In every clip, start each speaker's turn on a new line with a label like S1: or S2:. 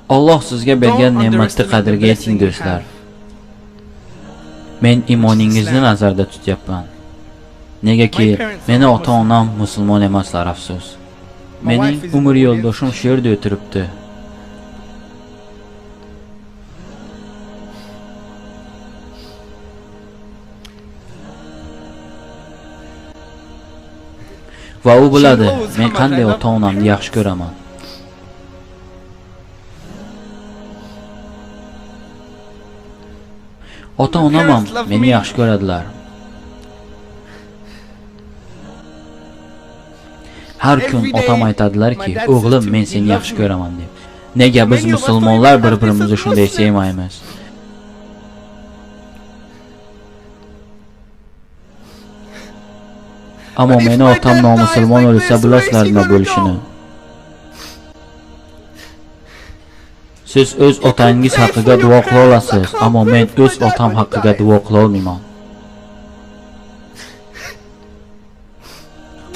S1: Alloh sizga bergan ne'matni qadriga yeting do'stlar. Men iymoningizni nazarda tutyapman. Negaki meni ota-onam musulmon emaslar, afsus. Mening umr yo'ldoshim shu yerda o'tiribdi. Va u biladi, men qanday ota-onamni yaxshi ko'raman. Ota-onam ham meni yaxshi ko'radilar. Har kun otam aytadilarki, o'g'lim, men seni yaxshi ko'raman deb. Nega biz musulmonlar bir-birimizni shunday sevmaymiz? Ammo meni otam nomusulmon o'lsa, bilasizlar nima bo'lishini. Siz o'z otangiz haqiga duo qila olasiz, ammo men o'z otam haqiga duo qila olmayman.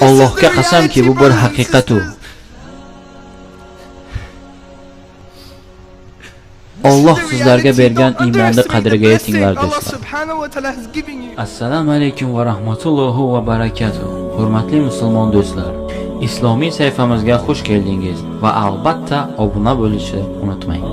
S1: Allohga qasamki, bu bir haqiqat u. Alloh sizlarga bergan iymonni qadriga yetinglar do'stlar. Assalomu alaykum va rahmatullohi va barakatuh. Hurmatli musulmon do'stlar, islomiy sayfamizga xush keldingiz va albatta obuna bo'lishni unutmang.